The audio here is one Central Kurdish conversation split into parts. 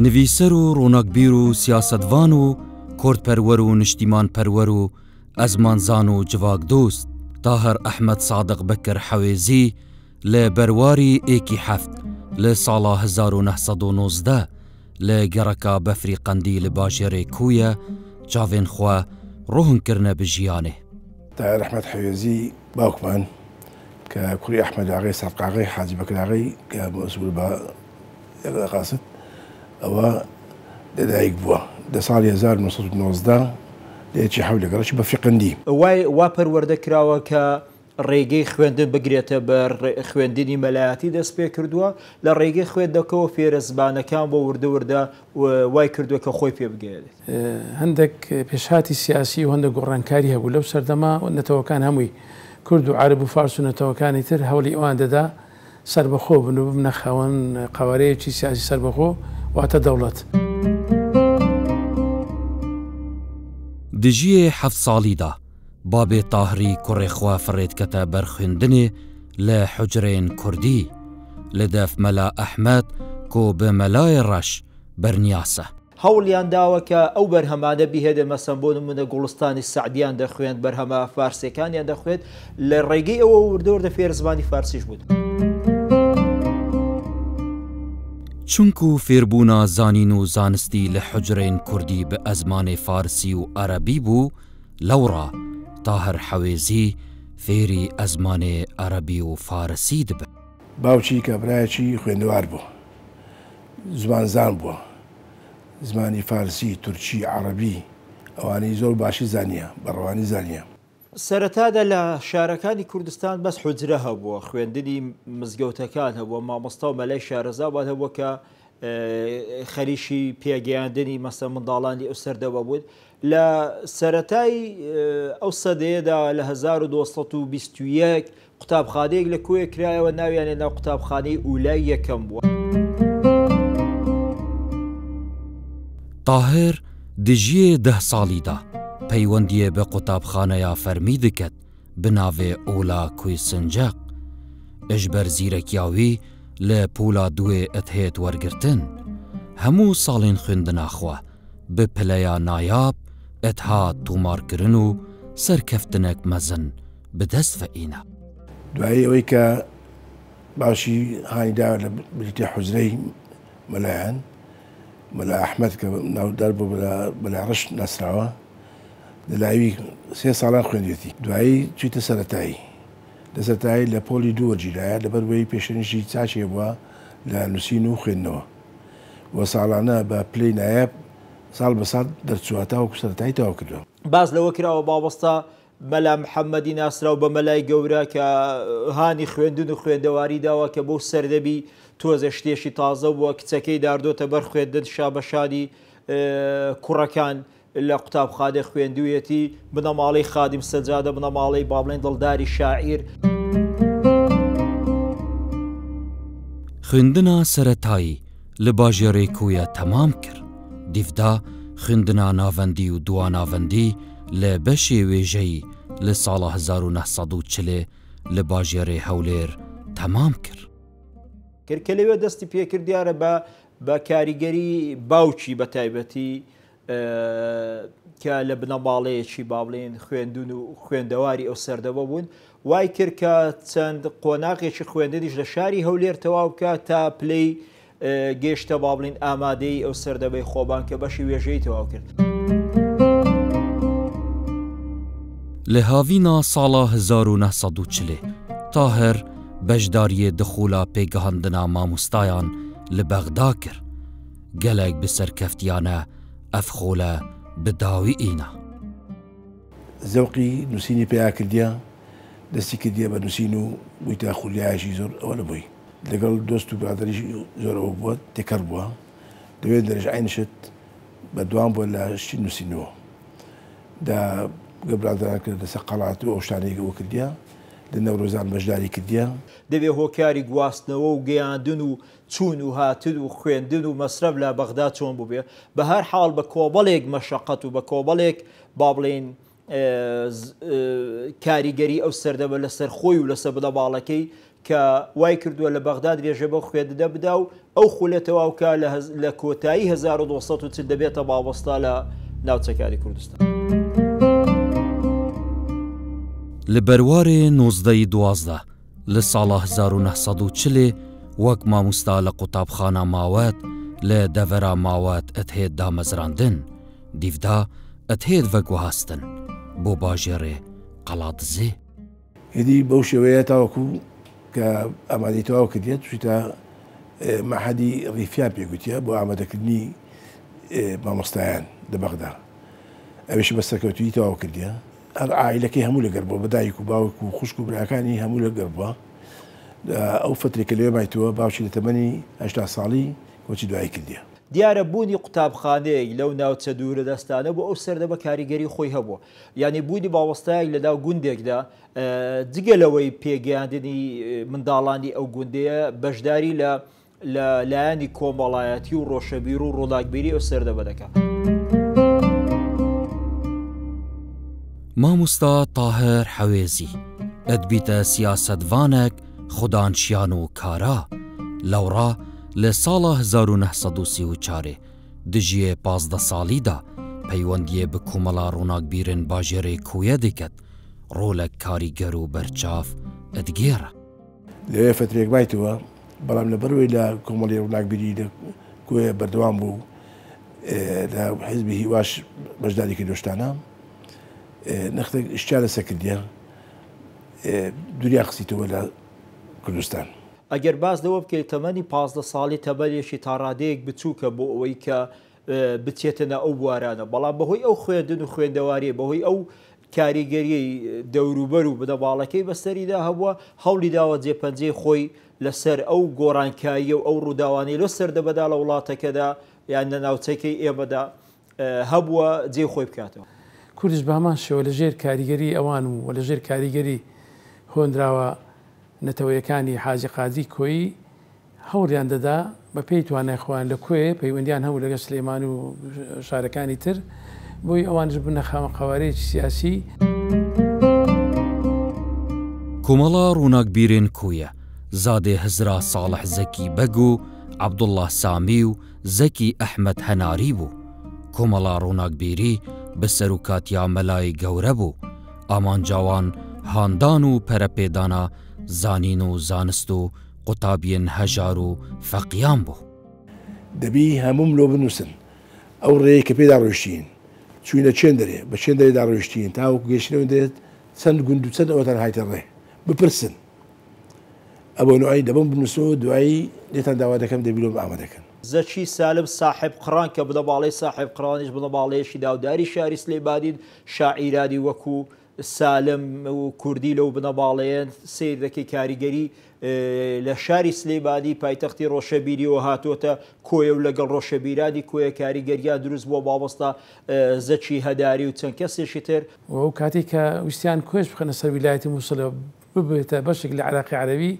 نڤیسەر و ڕووناکبیر و سیاسەتڤان و کوردپەروەر و نیشتیمانپەروەر و ئەزمانزان و جڤاکدۆست تاهر ئەحمەد سادق بەکر حەوێزی لە بەرواری ئێکی هەفت لە ساڵا 1919 لە گەڕەکا بەفری قەندی لە باژێرێ کویە چاڤێن خوە ڕوهن کرنە bi ژیانێ. تاهر ئەحمەد حەوێزی باوکمان کە کوڕی ئەحمەد ئاغای سادق ئاغای حاجی بەکر ئاغای کە مەسئول بە قاسد ئەوە لەدایک بووە لە ساڵی 1919 لە یەکی حەوت لە گەڕەکی بەفری قەندی. وای وا پەروەردە کراوە کە ڕێگەی خوێندن بگرێتە بەر، خوێندنی مەلایەتی دەست پێ کردووە، لە ڕێگەی خوێندنەکەوە فێرە زمانەکان بووە، وردە وردە وای کردووە کە خۆی پێ بگەیەنێت. هەندێک پێشهاتی سیاسی و هەندێک گۆڕانکاری هەبوو لەو سەردەمە، نەتەوەکان هەمووی کورد و عەرەب و فارس و نەتەوەکانی تر هەوڵی ئەوان دەدا سەربەخۆ بن و ببنە خاوەن قەوارەیەکی سیاسی سەربەخۆ واتە دەوڵەت. دژیێ هەفت ساڵیدا بابێ تاهری کوڕێ خوە فڕێدکەتە بەر خوێندنێ لە حوجرەێن کوردی لە دەف مەلا ئەحمەد کو بە مەلاێ ڕەش بەرنیاسە. هەوڵیان داوە کە ئەو بەرهەمانە بیهێنن، مەسەن بۆ نموونە گوڵستانی سەعدیان دەخوێند، بەرهەمە فارسیەکانیان دەخوێند، لە ڕێگەی ئەوەوە وردە وردە فێر زمانی فارسیش بوون. چونکو فێربوونا زانین و زانستی لە حوجرەێن کوردی بە ئەزمانێ فارسی و ئەرەبی بوو، لەوڕا تاهر حەوێزی فێری ئەزمانێ ئەرەبی و فارسی دبێ. باوکی کابرایەکی خوێندەوار بووە، زمانزان بووە، زمانی فارسی، تورکی، عەڕەبی ئەوانەی زۆر باشی زانییە، بە ڕەوانی زانییە. سەرەتادا لە شارەکانی کوردستان بەس حوجرە هەبووە، خوێندنی مزگەوتەکان هەبووە، مامۆستا و مەلای شارەزامان هەبووە کە خەریکی پێگەیاندنی مەسە منداڵانی ئەو سەردەمە بوون. لە سەرەتای ئەو سەدەیەدا لە 1221 قوتابخانەیەک لە کۆیە کرایەوە ناویان لێنا قوتابخانەی ئولای یەکەم بووە. تاهر دژیێ دە ساڵیدا پەیوەندیێ بە قوتابخانەیا فەرمی دکەت bi navê Ola Kuysinceq. Ji ber zîrekiya wî li pola duê dihêt wergirtin. Hemû salên xwendina xwe bi pileya nayab dihat tomarkirin û serkeftinek mezin bi dest ve îna. دوایی ئەوەی کە باشی هانی دا لە بریتە حوجرەی مەلایان، مەلا ئەحمەد کە ناودار بوو بە مەلا ڕەش ناسراوە، لە لاوی سێ ساڵان خوێندێتی. دوایی چوویتە سەرەتایی. لە سەرەتایی لە پۆلی دوو وەرگیرایە، لەبەر وەی پێشەنگی چاکی هەبووە لە نووسین و خوێندنەوە و ساڵانە بە پلەی نایاب ساڵ بە ساڵ دەرچووە تاوەکو سەرەتایی تەواو کردووە. باس لەوە کراوە مامۆستا مەلا محەممەدی ناسراو بە مەلای گەورە کە هانی خوێندن و خوێندەواری داوە کە بۆ سەردەمی تۆزێ شتێکی تازە بووە، کچەکەی ناردۆتە بەر خوێندن شابەشانی کوڕەکان لە قوتابخانە خوێندوویەتی، بنەماڵەی خادیم سەجادە، بنەماڵەی با بڵێین دڵداری شاعیر. خوێندنا سەرەتایی لە باژێڕێ کۆیە تەمام کرد. دیڤدا خوێندنا ناڤەندی و دواناڤەندی لە بەشێ وێژەیی لە ساڵا 1940 لە باژێڕێ هەولێر تەمام کرد. کرد کە لەوێ دەستی پێکرد دیارە بە بە کاریگەری باوکی بە تایبەتی کە لە بنەماڵەیەکی با بڵێین خوێندون و خوێندەواری ئەو سەردەمە بوون وای کرد کە چەند قۆناغێکی خوێندنیش لە شاری هەولێر تەواو بکات تا پلەی گەیشتە با بڵێین ئامادەیی ئەو سەردەمەی خۆمان کە بەشی وێژەی تەواو کرد. لە هاوینا ساڵا 1940 تاهر بەشداریێ di xola pêgihandina mamostayan li Bexda kir. Gelek bi serkeftiyane ev xole bi dawî îna. زەوقی نووسینی پەیا کردیە، دەستی کردیە بە نووسین و بوویتە خولیایەکی زۆر ئەوە لە بۆی. لەگەڵ دۆست و برادەریش زۆر ئەوە بووە، تێکەڵ بووە. لەوێ دەرێش عەین شت بەردەوام بووە لە شتی نووسینەوە. دا گە برادەران کرد لەسەر قەڵات و ئەو شتانەی ئەوە کردیە، لە نەورۆزان بەشداری کردیە. دەبێ هۆکاری گواستنەوە و گەیاندن و چوون و هاتن و خوێندن و مەسرەف لە بەغدا چۆن بووبێ، بە هەر حاڵ بە کۆمەڵێک مەشەقەت و بە کۆمەڵێک با بڵێین کاریگەری ئەو سەردەمە لەسەر خۆی و لەسەر بنەماڵەکەی کە وای کردووە لە بەغدا درێژە بەو خوێندنە بدا و ئەو خولە تەواو کا لە کۆتایی 1940 دەبێتە مامۆستا لە ناوچەکانی کوردستان. لە بەروارێ 19 ی 12 لە ساڵا 1940 وەک ماموستا لە قوتابخانە ماوەت لە دەڤەرا ماوەت ئەتهێت دامەزراندن، دیڤدا ئەتهێت ڤەگوهاستن بۆ باژێڕێ قەڵادزێ. ئیدی بەو شێوەیە تاوەکو کە ئامادەی تەواو کردیە چویتە مەعهەدی ڕیفیان پێ گوتیە بۆ ئامادەکردنی مامۆستایان لە بەغدا ئەویش بە سەرکەوتویی تەواو کردیە هەر عائیلەکەی هەموو لەگەر بووە بە دایک و باوک و خوشک و براکانی هەموو لەگەر بووە ئەو فترێک کە لەوێ مایتەوە باوکی لە تەمەنی 80 ساڵی کۆچی دوایی کردیە. دیارە بوونی قوتابخانەیەک لەو ناوچە دوورەدەستانە بۆ ئەو سەردەمە کاریگەری خۆی هەبووە. یانی بوونی مامۆستایەک لەناو گوندێکدا جگە لەوەی پێگەیاندنی منداڵانی ئەو گوندەیە بەشداری لە لە لایەنی کۆمەڵایەتی و ڕۆشەبیر و ڕووناکبیری ئەو سەردەمە دەکات. مامۆستا تاهر حەوێزی ئەدبیتە سیاسەتڤانەک خودان شیان و کارا لەوڕا لە ساڵا 1934 دژیێ 15 ساڵیدا پەیوەندیێ bi komela ronakbîrên bajêrê Koye diket، ڕۆلەک کاریگەر و بەرچاف ئەدگێڕە. لەوێ فەترێک مایتەوە، بەڵام لەبەرئەوەی لە کۆمەڵی ڕووناکبیری لە کۆیە بەردەوام بوو، لە حیزبی هیواش بەشداری کردو شتانە، نەختێک ئیشتیان لەسەر کردیە، دووریان خستیتەوە لە کوردستان. ئەگەر باس لەوە بکەیت تەمەنی 15 ساڵی تەمەنێکی تاڕادەیەک بچووکە بۆ ئەوەی کە بچێتە ناو ئەو بوارانە، بەڵام بەهۆی ئەو خوێندن و خوێندەواریە، بەهۆی ئەو کاریگەریەی دەوروبەر و بنەماڵەکەی بەسەریدا هەبووە، هەوڵی داوە جێپەنجەی خۆی لەسەر ئەو گۆڕانکارییە و ئەو ڕووداوانەی لەو سەردەمەدا لە وڵاتەکەدا یان لە ناوچەکەی ئێمەدا هەبووە جێی خۆی بکاتەوە. کوردیش بە هەمان شێوە لە ژێر کاریگەری ئەوان و لە ژێر کاریگەری هۆنراوە نەتەوەیەکانی حاجی قادری کۆیی هەوڵیان دەدا بە پێی توانای خۆیان لە کۆیێ پەیوەندیان هەبوو لەگەڵ سلێمانی و شارەکانی تر بۆی ئەوانیش ببنە خاوەن قەوارەیەکی سیاسی. کۆمەڵە ڕووناکبیرێن کۆیە، زادێ هزرا ساڵح زەکی بەگ و عەبدوڵڵا سامی و زەکی ئەحمەد هەناری بوو. کۆمەڵە ڕووناکبیری بە سەروکاتیا مەلای گەورە بوو. ئامانجا وان هاندان و پەرەپێدانا زانین و زانست و قوتابیێن هەژار و فەقیان بوو. دەبی هەمووم لۆ بنووسن ئەو ڕێیەی کە پێدا ڕۆیشتین، چووینە چێندەرێ، بە چێندەرێدا ڕۆیشتین تاوەکو گەیشتینە ئەوێندەرێ چەند گوند و چەند ئەوەتان هایتە ڕێ، بپرسن. ئەبۆ نوعی دەبم بنووسنەوە دوایی لێتان داوا دەکەم دەبی لۆم ئامادە کەن. زەکی سالم ساحێب قڕان کە بنەماڵەی ساحێب قڕانیش بنەماڵەیەکی ناوداری شاری سلێمانین، شاعیرانی وەکوو سالم و کوردی لەو بنەماڵەیەن، سەیر دەکەی کاریگەری لە شاری سلێمانی پایتەختی ڕۆشەبیریەوە هاتۆتە کۆیە و لەگەڵ ڕۆشەبیرانی کۆیە کاریگەریان دروست بووە مامۆستا زەکی هەداری و چەند کەسێکی تر. و ئەو کاتەی کە ویستیان کۆیەش بخەنە سەر ویلایەتی موسڵ و ببێتە بەشێک لە عێراقی عەرەبی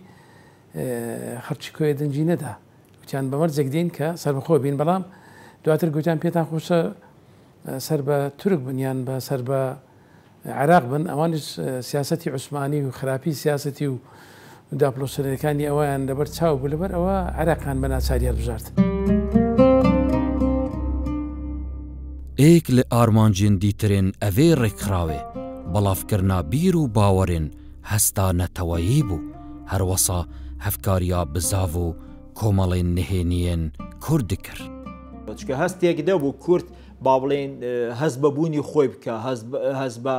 خەڵکی کۆیە دەنگی نەدا گوتیان بە مەرجێک دێین کە سەربەخۆ بین بەڵام دواتر گوتیان پێتان خۆشە سەر بە تورک بن یان بە سەر بە عێراق بن، ئەوانیش سیاسەتی عوسمانی و خراپی سیاسەتی و داپڵۆسێنەکانی ئەویان لەبەر چاو بوو، لەبەر ئەوە عێراقیان بە ناچاری هەڵبژارد. ئێک لە ئارمانجێن دیترێن ئەڤێ ڕێکخراوێ بەڵاڤکرنا بیر و باوەرێن هەستا نەتەوەیی بوو، هەروەسا هەڤکاریا بزاڤ و کۆمەڵێن نهێنیێن کورد دکرد. چونکە هەستێک نەبوو کورد با بڵێین هەست بە بوونی خۆی بکا، هەست بە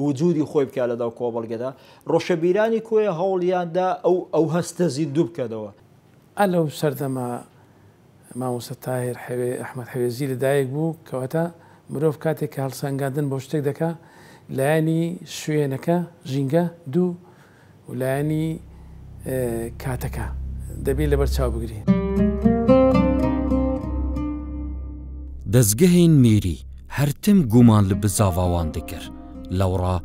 وجودی خۆی بکا لەناو کۆمەڵگەدا. ڕۆشەبیرانی کۆیە هەوڵیان دا ئەو ئەو هەستە زیندوو بکەنەوە. ئا لەو سەردەمە مامۆستا تاهیر حەوێ ئەحمەد حەوێزی لە دایک بوو، کەواتە مرۆڤ کاتێک کە هەڵسەنگاندن بۆ شتێک دەکا لایەنی شوێنەکە، ژینگە، دوو و لایەنی کاتەکە دەبێ لەبەر چاو بگری. دەزگەهên میری her tim guman li bizava wan dikir. Lewra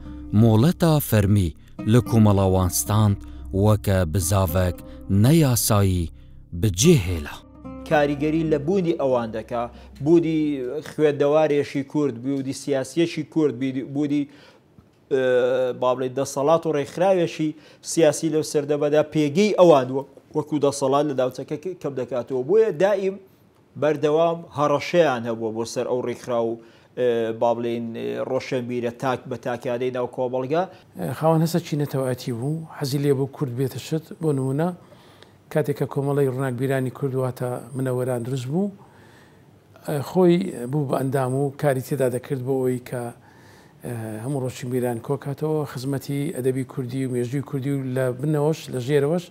moleta fermî li komela wan stand weke bizavek neyasayî bi cih hêla. کاریگەری لە بوونی ئەوان دەکا، بوونی خوێندەوارێکی کورد، بوونی سیاسییەکی کورد، بوونی. با بڵێین دەسەڵات و ڕێکخراوێکی سیاسی لەو سەردەمەدا پێگەی ئەوان وەکو دەسەڵات لە ناوچەکە کەم دەکاتەوە بۆیە دائیم بەردەوام هەڕەشەیان هەبووە بۆ سەر ئەو ڕێکخراو و با بڵێین ڕۆشنبیرە تاک بە تاکانەی ناو کۆمەڵگا. خاوەن هەستێکی نەتەوایەتی بوو، حەزی لێ بوو کورد بێتە شت، بۆ نموونە کاتێک کە کۆمەڵەی ڕووناکبیرانی کورد واتە منەوەران دروست بوو، خۆی بوو بە ئەندام و کاری تێدا دەکرد بۆ ئەوەی کە هەموو ڕۆشنبیران کۆکاتەوە خزمەتی ئەدەبی کوردی و مێژووی کوردی و لە بنەوەش لە ژێرەوەش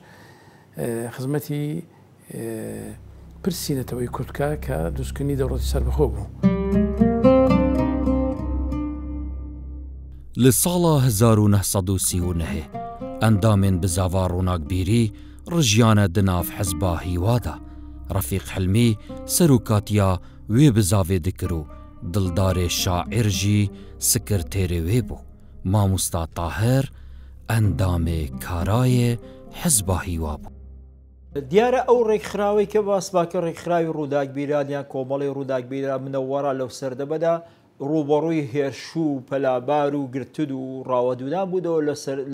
خزمەتی پرسی نەتەوەی کورد بکا کە دروستکردنی دەوڵەتی سەربەخۆ بوو. لە ساڵا 1939 ئەندامێن بزاڤا ڕووناکبیری ڕژیانە د ناڤ حزبا هیوا دا. ڕەفیق حلمی سەروکاتیا وێ بزاڤێ دکر و دڵدارێ شاعیر ژی سکرتێرێ وێ بوو. ماموستا تاهر ئەندامێ کارایێ حزبا هیوا بوو. دیارە ئەو ڕێکخراوەی کە باسمان کرد ڕێکخراوی ڕووناکبیران یان کۆمەڵەی ڕووناکبیران منەوەرە لەو سەردەمەدا ڕووبەڕووی هێرش و پەلامار و گرتن و ڕاوەدوونان بوونەوە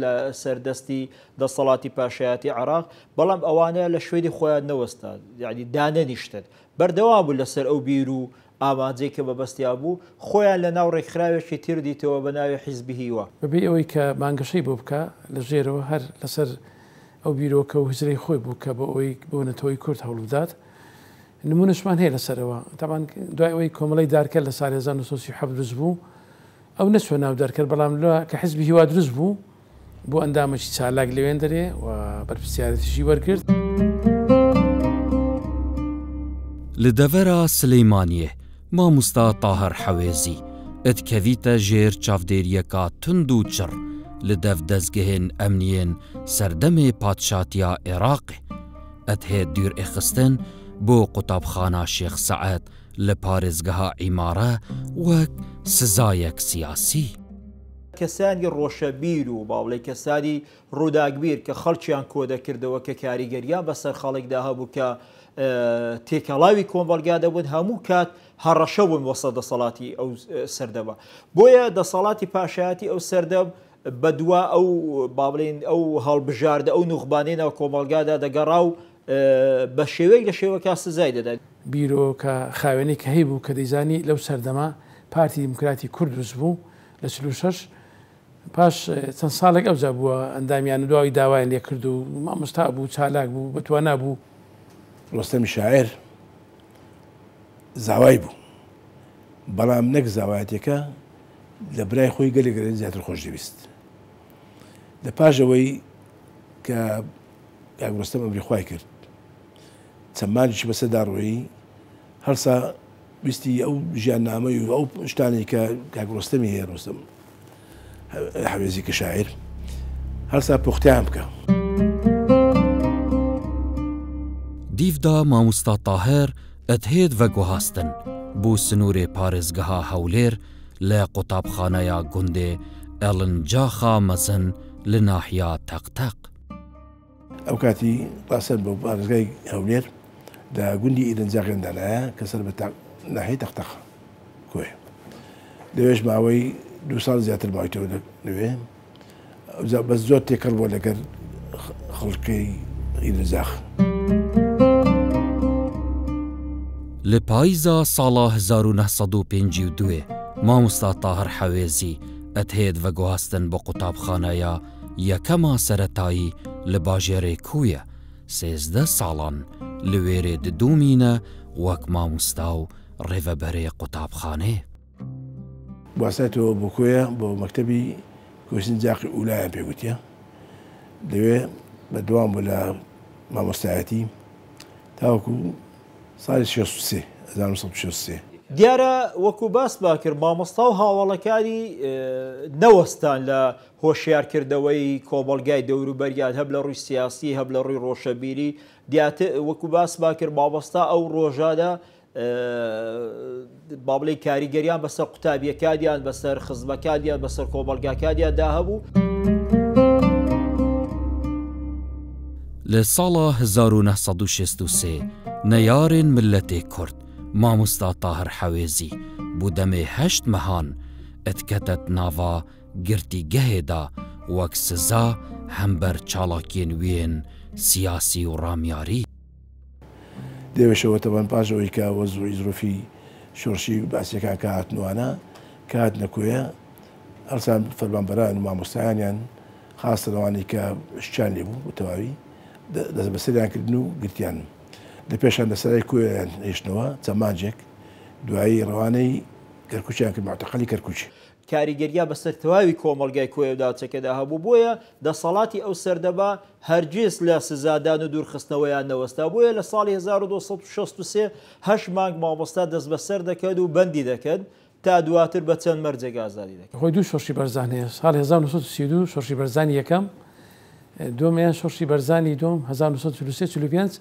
لە سەر دەستی دەسەڵاتی پاشایەتی عێراق، بەڵام ئەوانە لە شوێنی خۆیان نەوەستان، یانی دانەنیشتن، بەردەوام بوون لەسەر ئەو بیر و ئامانجەی کە مەبەستیان بوو، خۆیان لە ناو ڕێکخراوێکی تر دیتەوە بە ناوی حیزبی هیوا. بەبێ ئەوەی کە بانگەشەی بۆ بکا، لە ژێرەوە هەر لەسەر ئەو بیرۆکە و هزرەی خۆی بوو کە بۆ ئەوەی بۆ نەتەوەی کورد هەوڵ بدات. نموونەشمان هەیە لەسەرەوە. تەبعەن دوای ئەوەی کۆمەڵەی دارکەر لە ساڵی 1937 دروست بوو، ئەو نەچووە ناو دارکەر، بەڵام لە کە حیزبی هیوا دروست بوو، بوو ئەندامێکی چالاک لەوێندەرێ و بەرپرسیارێتیشی وەرگرت. لە دەڤەرا سلەیمانیێ ماموستا تاهر حەوێزی ئدکەڤیتە ژێر چاڤدێریەکا توند و چڕ لە دەڤ دەزگهێن ئەمنیێن سەردەمێ پادشاتیا ئێراقێ ئەدهێ دویرئێخستن بۆ قوتابخانا شێخ سەعد لە پارێزگەها عیمارە وەک سزایەک سیاسی. کەسانی ڕۆشەبیر و با بڵێین کەسانی ڕووناکبیر کە خەڵکیان کۆدەکردەوە کە کاریگەریان بەسەر خەڵکدا هەبوو کە تێکەڵاوی کۆمەڵگا دەبوون هەموو کات هەڕەشە بوون بۆ سەر دەسەڵاتی ئەو سەردەمە بۆیە دەسەڵاتی پاشایەتی ئەو سەردەم بەدوا ئەو با بڵێین ئەو هەڵبژاردە ئەو نوخبانەی ناو کۆمەڵگادا دەگەڕا و بە شێوەیەک لە شێوەکان سزای دەدا. بیرۆکە خاوێنەی کە هەیبوو کە دەیزانی لەو سەردەمە پارتی دیموکراتی کورد دروست بوو لە 46 پاش چەند ساڵێک ئەوجا بووە ئەندامیان و دوای داوایان لێ کرد و مامۆستا بوو چالاک بوو بەتوانا بوو. ڕۆستەمی شاعیر زاوای بوو بەڵام نەک زاوایەتیەکە لە برای خۆی گەلێک گەلێک زیاتر خۆش دەویست. لە پاش ئەوەی کە کاک ڕۆستەم ئەمری خوای کرد چەند مانگێکی بەسەردا ڕۆیی هەڵسا ویستی ئەو ژیاننامەی و ئەو شتانەی کە کاک ڕۆستەمی هەیە ڕۆستەم حەوێزی کە شاعیر هەڵسا پوختیان بکە. دیڤدا ماموستا تاهر ئەدهێت ڤەگوهاستن بۆ سنوورێ پارێزگەها هەولێر لە قوتابخانەیا گوندێ ئێڵنجاخا مەزن لە ناحیا تەق تەق. ئەو کاتی ڕاسەن بۆ پارێزگای هەولێر لە گوندی ئیرنجاغێن دانایە کە سەر بە ناحیەی تەق تەق کۆیە. لەوێش ماوەی دوو ساڵ زیاتر ماویتەوە لەوێ. ئەوجا بەس زۆر تێکەڵ بووە لەگەر خەڵکی ئیرنجاغ. لە پاییزا ساڵا 1952 مامۆستا تاهر حەوێزی ئەتهێت ڤەگوهاستن بۆ قوتابخانەیا یەکەما سەرەتایی لە باژێرێ کویە، 13 ساڵان لە وێرێ ددومینە وەک ماموستا و ڕێڤەبەرێ قوتابخانێ. گواستایتەوە بۆ کۆیە بۆ مەکتەبی کۆیسن جاقی ئولایان پێ گوتیە لەوێ بەردەوام بوو لە مامۆستایەتی تاوەکو ساڵی 63 1963. دیارە وەکو باسمان کرد مامۆستا و هاوەڵەکانی نەوەستان لە هۆشیارکردنەوەی کۆمەڵگای دەوروبەریان هەم لە ڕووی سیاسی هەم لە ڕووی ڕۆشەبیری دیاتر وەکو باسمان کرد مامۆستا ئەو ڕۆژانە با بڵێین کاریگەریان بەسەر قوتابیەکانیان بەسەر خزمەکانیان بەسەر کۆمەڵگاکانیاندا هەبوو. لە ساڵا 1963 نەیارێن ملەتێ کورد مامۆستا تاهر حەوێزی بۆ دەمێ هەشت مەهان. ئدکەتە ناڤا گرتیگەهێ دا وەک سزا هەمبەر چالاکیێن ویێن سیاسی و ڕامیاری. لەوێشەوە تەبعەن پاش ئەوەی کە وەزعی زروفی شۆڕشی بەعسیەکان کە هاتن وانە کە هاتنە کۆیە هەڵسان فەرمانبەران و مامۆستایانیان خاستە لەوانەی کە شتیان لێ بوو بە تەواوی دەستبەسەریان کردن و گرتیان لە پێشان لە سەرای کۆیەیان هێشتنەوە چەند مانجێک دوایی ڕەوانەی کەرکوکیان کرد معتەقەلی کەرکوک. کاریگەریان بەسەر تەواوی کۆمەڵگای کۆیە و ناوچەکەدا هەبوو، بۆیە دەسەڵاتی ئەو سەردەمە هەرگیز لە سزادان و دوورخستنەوەیان نەوەستا، بۆیە لە ساڵی 1263 هەشت مانگ مامۆستا دەستبەسەر دەکەن و بەندی دەکەن تا دواتر بە چەند مەرجێک ئازادی دەکەن. خۆی دوو شۆڕشی بەرزان هەیە، ساڵی 1932 شۆڕشی بەرزانی یەکەم، دووەمیان شۆڕشی بەرزانی دووەم 1943 45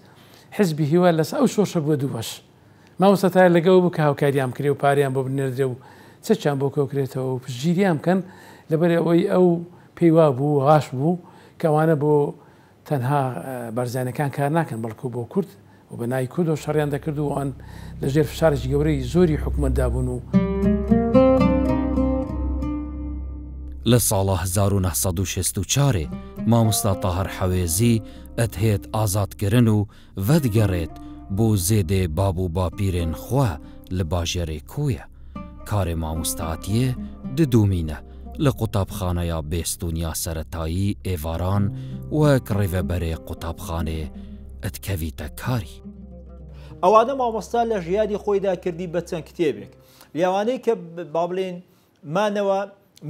حزبی هیوا لەسەر ئەو شۆڕشە بووە دوو بەش. مامۆستا تاهیر لەگەڵ بوو کە هاوکاریان بکرێ و پارەیان بۆ بنێردرێ و چەکیان بۆ کۆکرێتەوە و پشتگیریان بکەن، لەبەر ئەوەی ئەو پێی وابوو و واش بوو کە ئەوانە بۆ تەنها بارزانیەکان کار ناکەن بەڵکو بۆ کورد و بە ناوی کوردەوە شەڕیان دەکرد و ئەوان لە ژێر فشارێکی گەورەی زۆری حکومەتدا بوون و. لە ساڵا 1964 مامۆستا تاهر حەوێزی ئەتهێت ئازادکردن و ڤەدگەڕێت بۆ زێدێ باب و باپیرێن خوە لە باژێرێ کۆیە. کارێ ماموستاتیێ ددومینە لە قوتابخانەیا بێستونیا سەرەتایی ئێڤاران وەک ڕێڤەبەرێ قوتابخانێ ئەدکەڤیتە کاری. ئەوانە مامۆستا لە ژیانی خۆیدا کردی بە چەند کتێبێک. لەوانەی کە با بڵێین مانەوە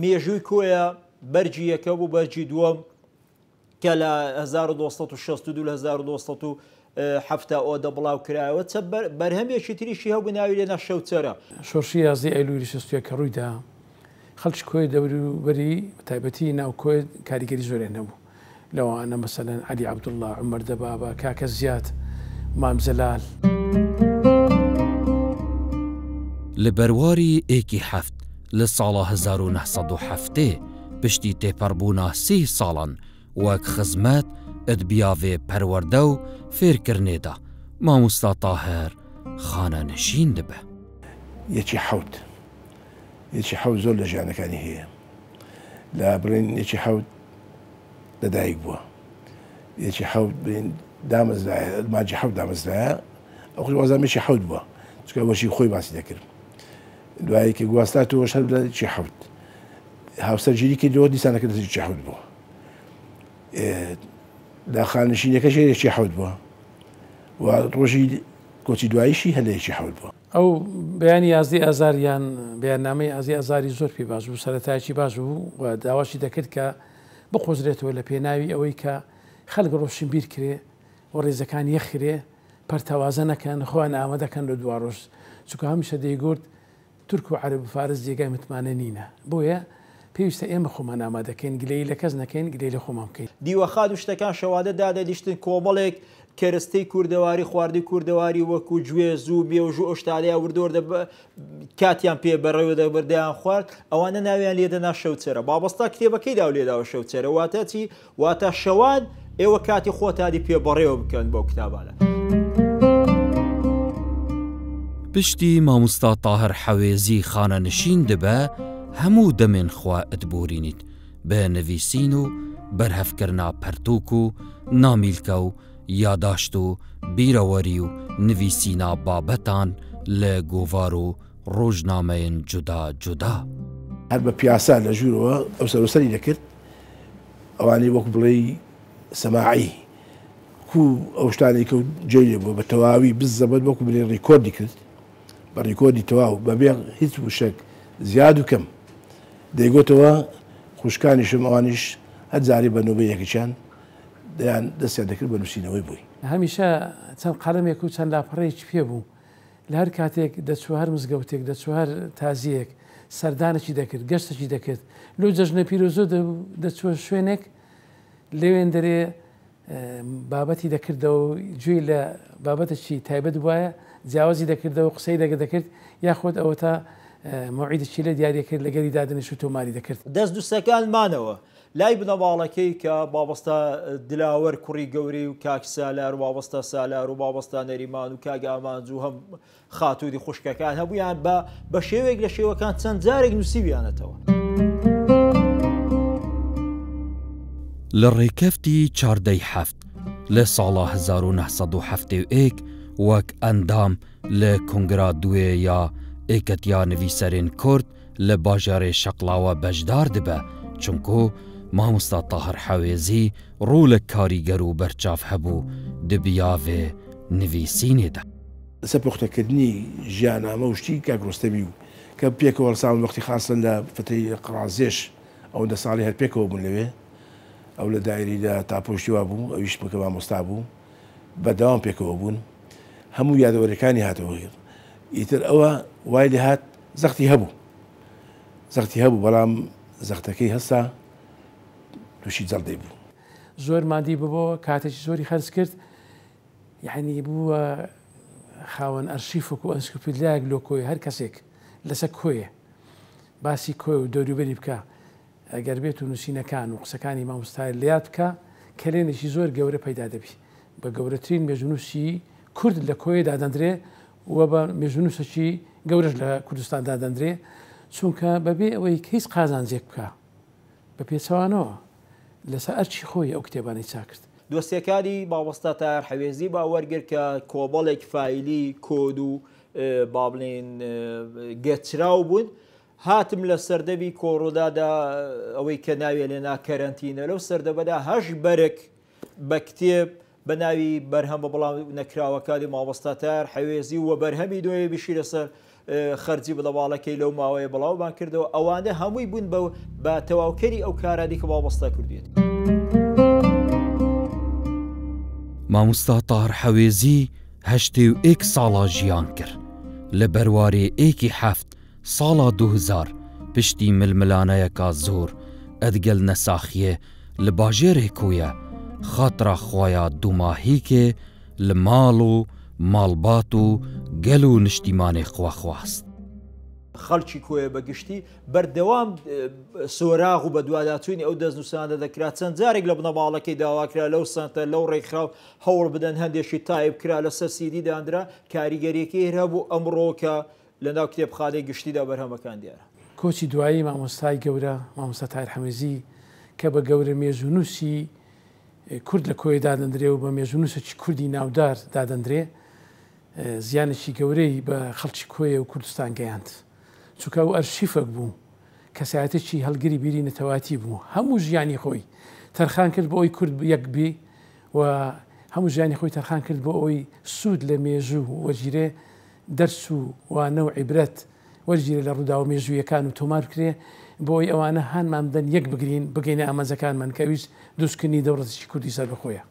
مێژووی کۆیە بەرگی یەکەم و بەرگی دووەم، کە لە 1962 لە 1970 ئۆدە بڵاو کرایەوە چە بەرهەمێکی تریشی هەبوو ناوی لێنا شەوچەرە. شۆڕشی یازدەی ئەیلوولی 61 کە ڕووی دا، خەڵکی کۆیە دەوروبەری بە تایبەتی ناو کۆیە کاریگەری زۆریان هەبوو. لەوانە مەسەلەن عەلی عەبدوڵڵا، عومەر دەبابە، کاکە زیاد، مام جەلال. لە بەرواری ئێکی هەفت لە ساڵا 1970 پشتی تێپەڕبوونا سی ساڵان وەک خزمەت ت بیاڤێ پەروەردە و فێرکردنێ دا، ماموستا تاهر خانەنشین دبە. یەکی حەوت یەکی حەوت زۆر لە ژیانەکانی هەیە لە بڵێن یەکی حەوت لەدایک بووە یەکی حەوت بڵێن دامەزرایە ماجی حەوت دامەزرایە ئەو خۆی وازام یەکی حەوت بووە چونکە وەشی خۆی باسی دەکرد دوایی کە گواستاتەوە هەر لە یەکی حەوت هاوسەرگیری کردەوە دیسانەکە دەستی یەکی حەوت بووە لە خانشینەکەش یەکی حەوت بووە و ڕۆژی کۆچی دواییشی هەر لە یەکی حەوت بووە. ئەو بەیانی یازدەی ئازار یان بەیاننامەی یازدەی ئازاری زۆر پێ باش بوو، سەرەتایەکی باش بوو و داواشی دەکرد کە بقۆزرێتەوە لە پێناوی ئەوەی کە خەلک ڕۆشنبیر کرێ و ڕیزەکان یەکخرێ، پەرتەوازە نەکەن، خۆیان ئامادە کەن لۆ دواڕۆژ، چونکە هەمیشە دەیگوت تورک و عەرەب و فارس جێگای متمانە نینە، بۆیە پێویستە ئێمە خۆمان ئامادە کەین، گلەیی لە کەس نەکەین، گلەیی لە خۆمان بکەین. دیوەخان و شتەکان شەوانە دادەنیشتن کۆمەڵێک کەرستەی کوردەواری خواردنی کوردەواری وەکو گوێز و مێوژ و ئەو شتانەیان وردە وردە کاتیان پێ بەڕێوە دەبرد دەیان خوارد ئەوانە ناویان لێدەنا شەوچەرە مامۆستا کتێبەکەی ناو لێناوە شەوچەرە واتە چی واتە شەوان ئێوە کاتی خۆتانی پێ بەڕێوە بکەن بەو کتابانە. پشتی ماموستا تاهر حەوێزی خانەنشین دبە هەموو دەمێن خوە ئدبورینیت بە نڤیسین و بەرهەفکرنا پەرتوک و نامیلکە و یاداشت و بیرەوەری و نڤیسینا بابەتان لە گۆڤار و ڕۆژنامەێن جودا جودا. هەر بە پیاسە لە ژوورەوە ئەو سەروسەری دەکرد، ئەوانەی وەک بڵێی سەماعی کو ئەو شتانەی کە جێی لێ بووە بە تەواوی بزەبت وەکو بڵێ ڕیکۆردی کرد بە ڕیکۆردی تەواو بەبێ هیچ وشەک زیاد و کەم دەیگوتەوە خوشکانیشم ئەوانیش هەر جارێ بە نۆبەی یەکێکیان دەیان دەستیان دەکرد بە نووسینەوەی بۆی. هەمیشە چەند قەڵەمێک و چەند لاپەڕەیەکی پێ بوو لە هەر کاتێک دەچووە هەر مزگەوتێک، دەچووە هەر تازیەیەک، سەردانێکی دەکرد، گەشتێکی دەکرد، لۆ جەژنە پیرۆزۆ دەچووە شوێنێک، لەوێندەرێ بابەتی دەکردەوە و گوێی لە بابەتێکی تایبەت بوایە، جیاوازی دەکردەوە، قسەی لەگە دەکرد، یاخود ئەوەتا مەوعیدێکی لێ دیاری کرد لەگەری دادەنیشت و تۆماری دەکرد. دەستنووسەکان مانەوە لای بنەماڵەکەی کە مامۆستا دلاوەر کوڕی گەورەی و کاک سالار و مامۆستا سالار و مامۆستا نەریمان و کاک ئامانج و هەم خاتوونی خوشکەکان هەبوویان بە بە شێوەیەک لە شێوەکان چەند جارێک نووسیویانەتەوە. لە ڕێکەفتی چاردەی حەفت لە ساڵا 1971 وەک ئەندام لە کۆنگرا دوێ یا ئێکەتیا نڤیسەرێن کورد لە باژارێ شەقڵاوە بەشدار دبە چونکۆ مامۆستا تاهر حەوێزی ڕۆلەک کاریگەر و بەرچاڤ هەبوو د بیاڤێ نڤیسینێ دە. لەسەر پوختەکردنی ژیانامە و شتی کاک ڕۆستەمی و کە پێکەوە هەڵساون وەختی خاسەن لە فترەی قەڵازێش ئەوەندە ساڵی هەر پێکەوە بوون لەوێ ئەو لە دایرەی لە تاپۆشتی وا بوو ئەویش کە مامۆستا بوو بەردەوام پێکەوە بوون هەموو یادەوەریەکانی هاتەوە ئیتر ئەوە وای لێ هات زەختی هەبوو زەختی هەبوو بەڵام زەختەکەی هەستا تووشی جەڵدەی بوو. زۆر ماندی ببۆوە کاتێکی زۆری خەرج کرد یەعنی بووە خاوەن ئەرشیفێک و ئەنسکلۆپیدیایەک لۆ کۆیە هەر کەسێک لەسەر کۆیە باسی کۆیە و دەوروبەری بکا ئەگەر بێت و نووسینەکان و قسەکانی مامۆستا لەیاد بکا کەلێنێکی زۆر گەورە پەیدا دەبی بە گەورەترین مێژوونووسی کورد لە کۆیە دادەندرێ و بە مێژوونووسێکی گەورەش لە کوردستان دادەندرێ چونکە بەبێ ئەوەی هیچ قازانجێک بکا بە پێچەوانەوە لەسەر ئەرکی خۆی ئەو کتێبانەی چاکرد. دۆسیەکانی مامۆستا تاهێر حەوێزی با وەرگرت کە کۆمەڵێک فایلی کۆد و با بڵێین گەچراو بوون هاتم لە سەردەمی کۆرۆنادا ئەوەی کە ناوێ لێنا کەرەنتینە لەو سەردەمەدا هەش بەرگ بە کتێب بە ناوی بەرهەمە بڵاو نەکراوەکانی مامۆستا تاهێر حەوێزی و بەرهەمی نوێ لەسەر خەرجی بنەماڵەکەی لەو ماوەیە بڵاومان کردەوە ئەوانە هەمووی بوون بە بە تەواوکەری ئەو کارانەی کە مامۆستا کردوێتی. مامۆستا تاهر حەوێزی 81 ساڵا ژیان کرد لە بەروارێ ئێکی حەفت ساڵا 2000 پشتی ململانەیەکا زۆر ئەدگەل نەساخیێ لە باژێرێ کۆیە خاترا خویا دوماهیکێ لە ماڵ و ماڵبات و گەل و نشتیمانێ خوە خواست. خەڵکی کۆیە بە گشتی بەردەوام سۆراغ و بەدواداچوونی ئەو دەستنووسانە دەکرا، چەند جارێک لە بنەماڵەکەی داواکرا لەو سەنتەر لەو ڕێکخراو هەوڵ بدەن هەندێکی تایپ کرا لەسەر سیدی دانرا، کاریگەریەکەی هەر هەبوو ئەمڕۆ کە لەناو کتێبخانەی گشتیدا بەرهەمەکان دیارە. کۆچی دوایی مامۆستای گەورە مامۆستا تاهیر حەمەزی کە بە گەورە مێژوونووسی کورد لە کۆیە دادەندرێ و بە مێژوونووسێکی کوردی ناودار دادەندرێ، زیانێکی گەورەی بە خەڵکی کۆیە و کوردستان گەیاند. چونکە ئەو ئەرشیفێک بوو، کەسایەتێکی هەڵگری بیری نەتەوایەتی بوو، هەموو ژیانی خۆی تەرخان کرد بۆ ئەوەی کورد یەک بی و هەموو ژیانی خۆی تەرخان کرد بۆ ئەوەی سوود لە مێژوو وەرگیرێ، دەرس و وانە و عیبرەت وەرگیرێ لە ڕووداوە مێژوویەکان و تۆمار بکرێ بۆ ئەوەی ئەوانە هانمان بدەن یەک بگرین بگەینە ئامانجەکانمان کە ئەویش دروستکردنی دەوڵەتێکی کوردی سەربەخۆیە.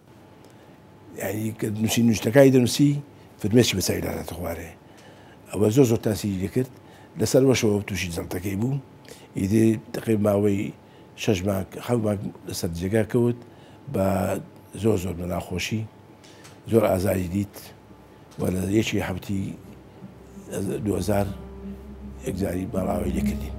یانی کە نووسی نووشتەکانی دەنووسی فرمێسکی بە چاوی داداتە خوارێ ئەوە زۆر زۆر تاسیری دەکرد لەسەر وەشەوە تووشی جەڵتەکەی بوو ئیدی تقریبا ماوەی شەش مانگ حەوت مانگ لەسەر جێگا کەوت بە زۆر زۆر بە ناخۆشی زۆر ئازاری دیت و لە یەکی حەوتی 2000 یەکجاری ماڵاوای لێکردین.